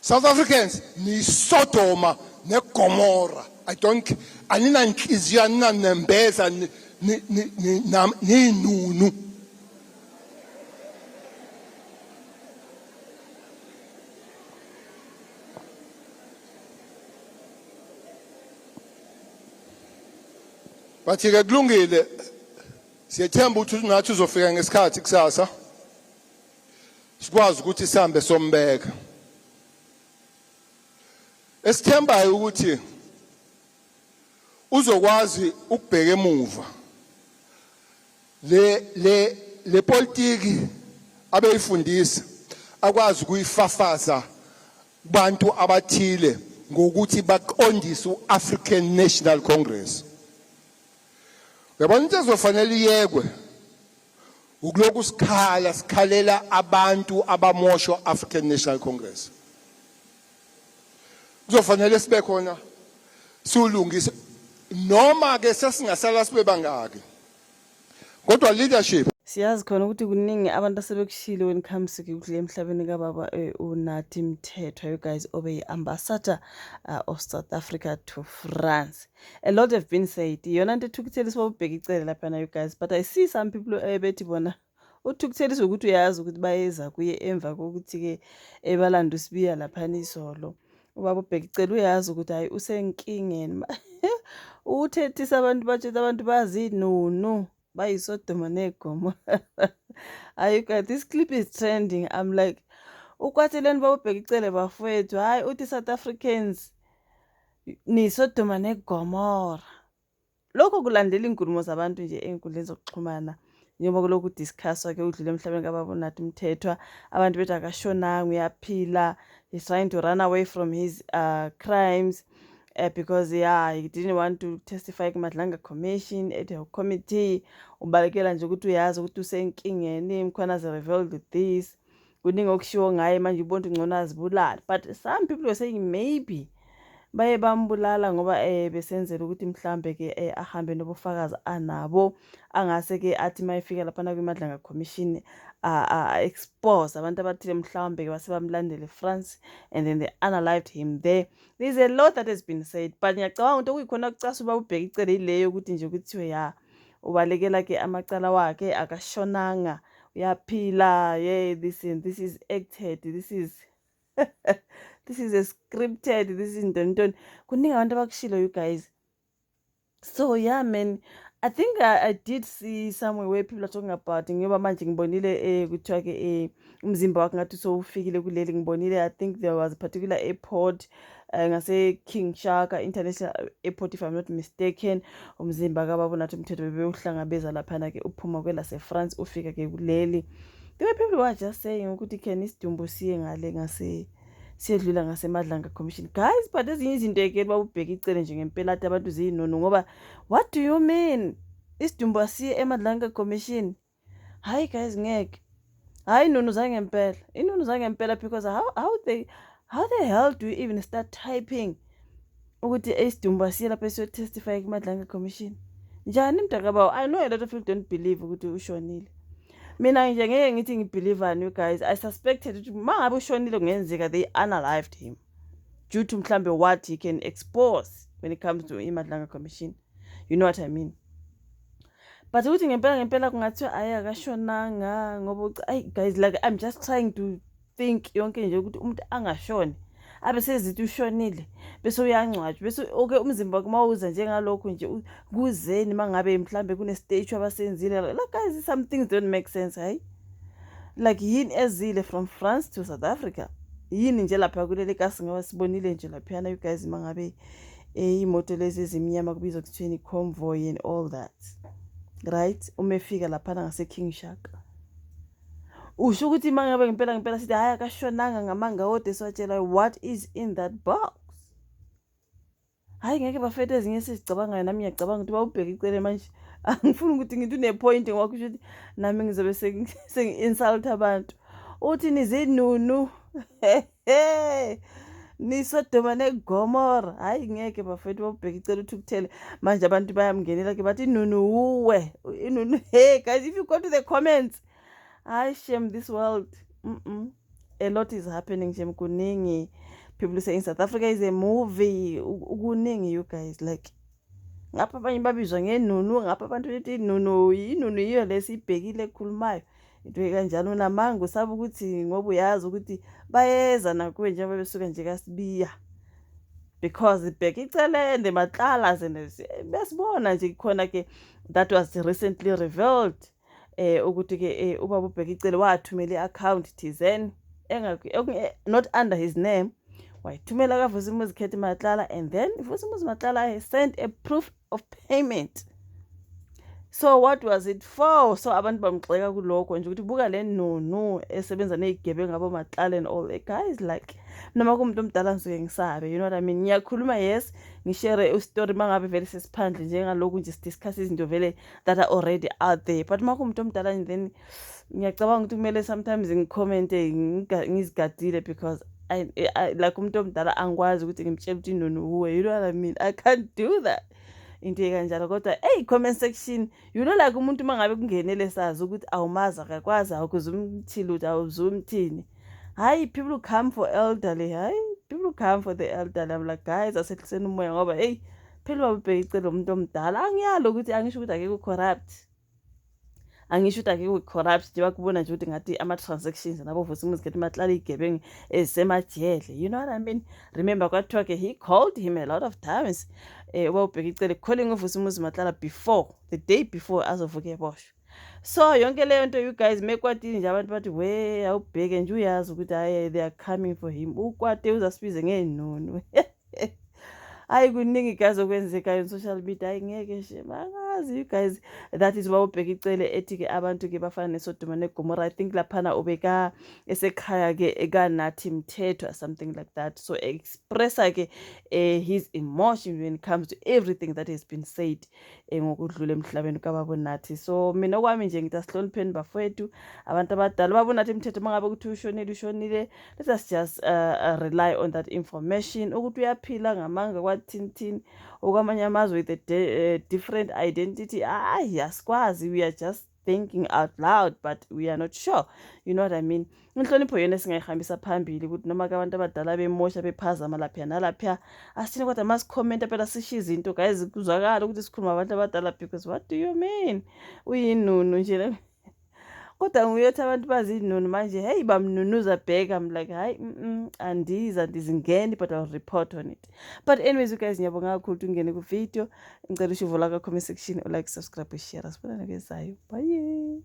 South Africans niSodoma neGomora. I don't, aninanhliziyo, aninanembeza, ninunu. Bathi ke kulungile, siyethemba ukuthi nathi uzofika ngesikhathi kusasa, sikwazi ukuthi sihambe sombeka. Esithembayo ukuthi uzokwazi ukubheka emuva le politiki abeyifundisa, akwazi ukuyifafaza kubantu abathile ngokuthi baqondise uAfrican National Congress. Uyabona, into ezofanele iyekwe ukuloku sikhala sikhalela abantu abamoshwa African National Congress. Kuzofanele sibe khona siwulungise, noma ke sesingasala sibe bangaki, kodwa leadership. Siyazi khona ukuthi kuningi abantu asebekushilo when it comes to kudla emhlabeni kababa uNathi Mthethwa, you guys, obe yi-ambassador of South Africa to France. A lot have been said. Iyona nto ethukuthelisa uBheki Cele laphana, you guys, but I see some people bethi bona uthukutheliswa ukuthi uyazi ukuthi bayeza kuye emva kokuthi-ke ebalanda uSibiya laphana izolo. Ubaba uBheki Cele uyazi ukuthi hhayi, usenkingeni. Uthethisa abantu, batshela abantu bazinunu, bayiSodoma neGomora. Hayi guys, this clip is trending. I'm like, ukwatheleni baba uBheki Cele bafowethu? Hhayi, uthi South Africans niSodoma neGomora. Lokho kulandela iy'nkulumo zabantu nje ey'nkundleni zokuxhumana njengoba kulokhu discusswa-ke udlule emhlabeni kababa uNathi Mthethwa. Abantu bethi akashonanga, uyaphila, he's trying to run away from his crimes because, yeah, he didn't want to testify kuMadlanga Commission at a committee. Ubalekela nje ukuthi uyazi ukuthi usenkingeni. Mkhwanazi revealed this. Kuningi okushiwo ngaye manje, ubona ukuthi ngcono azibulale, but some people were saying maybe baye bambulala ngoba besenzela ukuthi mhlambe ke ahambe nobufakazi anabo, angase ke athi mayefika laphana kwiMadlanga Commission expose abantu abathile, mhlawumbe ke base bamlandele eFrance and then they unalived him there. There's a lot that has been said, but ngiyacabanga ukuthi okuyikhona kucasa uba uBheki Cele yileyo ukuthi nje kuthiwe ya, ubalekela ke amacala wakhe, akashonanga, uyaphila. Yeah, this and this is acted, this is a scripted, this is ntoni ntoni. Kuningi abantu abakushilo, you guys. So yeah man, I think I did see somewhere where people are talking about, ngoba manje ngibonile kuthiwa ke umzimba wakhe ngathi sowufikile kuleli. Ngibonile, I think there was a particular airport ngase King Shaka International Airport, if I'm not mistaken, umzimba kababa uNathi Mthethwa bebewuhlangabeza laphana ke uphuma kwelase France ufika ke kuleli. There were people who are just saying ukuthi can isidumbu siye ngale ngase siyedlula ngaseMadlanga Commission, guys. But ezinye izinto ekele babubheka icele nje ngempela athi abantu ziyinono, ngoba what do you mean isidumbu asiye eMadlanga Commission? Hayi guys, ngeke. Hayi, inunu zangempela, inunu zangempela, because how the hell do you even start typing ukuthi isidumbu asiye lapha esiyotestify kuMadlanga Commission? Njani mntakabawo? I know a lot of people don't believe ukuthi ushonile. Mina nje ngeke ngithi ngibelievani, you guys. I suspected ukuthi uma ngabe ushonile, kungenzeka they unalived him due to mhlambe what he can expose when it comes to iMadlanga Commission, you know what I mean? But ukuthi ngempela ngempela kungathiwa ayi, akashonanga, ngoba ayi guys, like, I'm just trying to think yonke nje ukuthi umuntu angashoni abe sezithi ushonile, bese uyangcwatshwa, bese okay, umzimba wakhe mawuza njengalokhu nje kuzeni, mangabe mhlambe kune-statue abasenzile. Like guys, some things don't make sense. Hayi, like yini ezile from France to South Africa? Yini nje lapha kuleli kasi? Ngoba sibonile nje laphiyana, you guys, mangabe iy'moto lezi ezimnyama kubizwa kuthiweni convoy and all that, right? Uma efika laphana ngase-King Shaka, usho ukuthi uma ngabe ngempela ngempela sithi hhayi, akashonanga, ngamanga wodwa esiwatshela, what is in that box? Hhayi ngeke bafethu, ezinye esizicabangayo, nami ngiyacabanga ukuthi bawubheka icele manje. Angifuni ukuthi ngithi une-point, ngoba kusho ukuthi nami ngizobe sengi-insult abantu. Uthi nizinunu, niSodoma neGomora. Hhayi ngeke bafethu, bawubheka icele uthukuthele manje, abantu bayamngenela ke, bathi inunu uwe inunu. Hey guys, if you go to the comments, hayi shame, this world, A lot is happening nje, kuningi. People saying South Africa is a movie. Kuningi, you guys. Like, ngapha abanye babizwa ngenunu, ngapha abantu bethi inunu, inunu yiyo lesiyibhekile ekhulumayo, into ekanjalo. Unamanga, usaba ukuthi ngoba uyazi ukuthi bayeza nakuwe njengoba besuka nje kaSibiya, because Bheki Cele and the Matlalas and besibona nje khona ke, that was recently revealed ukuthi ke ubaba uBheki Cele wathumela i-account thizeni not under his name, wayithumela kaVusimuzi Cat Matlala, and then Vusimuzi Matlala sent a proof of payment. So what was it for? So abantu bamgxeka kulokho nje ukuthi buka le nunu esebenza ney'gebengu abo-Matlala and all the guys. Like, noma kuwumuntu omdala ngisuke ngisabe, you know what I mean? Ngiyakhuluma, yes, ngi-share u-story uma ngabe vele sesiphandle njengalokhu nje, si-discuss izinto vele that are already out there, but uma kuwumuntu omdala, then ngiyacabanga ukuthi kumele sometimes ngi-commente ngizigadile, because I like umuntu omdala angikwazi ukuthi ngimtshele ukuthi inunu uwe, you know what I mean? I can't do that, into ekanjalo. Kodwa eyi, comment section, like umuntu uma ngabe kungenele sazi ukuthi awumazi, akakwazi, awukuze umthile ukuthi awuzumthini. Hayi, people come for elderly. Hayi, people come for the elderly. I'm like, guys, asehliseni umoya ngoba hey, phela ubaba uBheki Cele umuntu omdala. Angiyalo ukuthi, angisho ukuthi akekho corrupt, angisho ukuthi akekho corrupt nje, bakubona nje ukuthi ngathi ama-transactions nabo Vusimuzi Cat Matlala, iy'gebengu ezisemajele, you know what I mean? Remember kwathiwa-ke he called him a lot of times, ubaba uBheki Cele calling uVusimuzi Matlala before, the day before azovuka eboshwa. So yonke leyo nto, you guys, mekwatile nje abantu bathi we awubheke nje, uyazi ukuthi hayi, they are coming for him, ukwate uzasibize ngey'nunu. Hayi, kuningi guys okwenzekayo on social media. Hayi, ngeke nje angazi, you guys. That is why uBheki Cele ethi-ke abantu-ke bafana neSodoma neGomora. I think laphana ubeka esekhaya-ke ekaNathi Mthethwa, something like that. So expressa-ke his emotion when it comes to everything that has been said ngokudlula emhlabeni kababa uNathi. So mina okwami nje ngithi asihlonipheni bafowethu, abantu abadala. Ubaba uNathi Mthethwa, uma ngabe kuthi ushonile, ushonile. Let us just rely on that information ukuthi uyaphila ngamanga kwathini thini okwamanye amazwe with a different identity. Hayi, asikwazi, we are just thinking out loud, but we are not sure, you know what I mean? Inhlonipho yona esingayihambisa phambili, ukuthi noma-ke abantu abadala bemosha, bephazama laphiya nalaphiya, asithini, kodwa masi-commenta phela sisho izinto, guys, kuzwakala ukuthi sikhuluma abantu abadala, because what do you mean uyinunu nje? Kodwa nguyothi abantu bazinunu manje, hey, bamnunuza bheka. I'm like, hayi, andizi, andizingeni, but I'll report on it. But anyways, you guys, ngiyabonga kakhulu ukuthi ungene ku-video. Ngicela usho uvo lakho comment section, u-like, subscribe, u-share. Sibonane kwezayo, bye.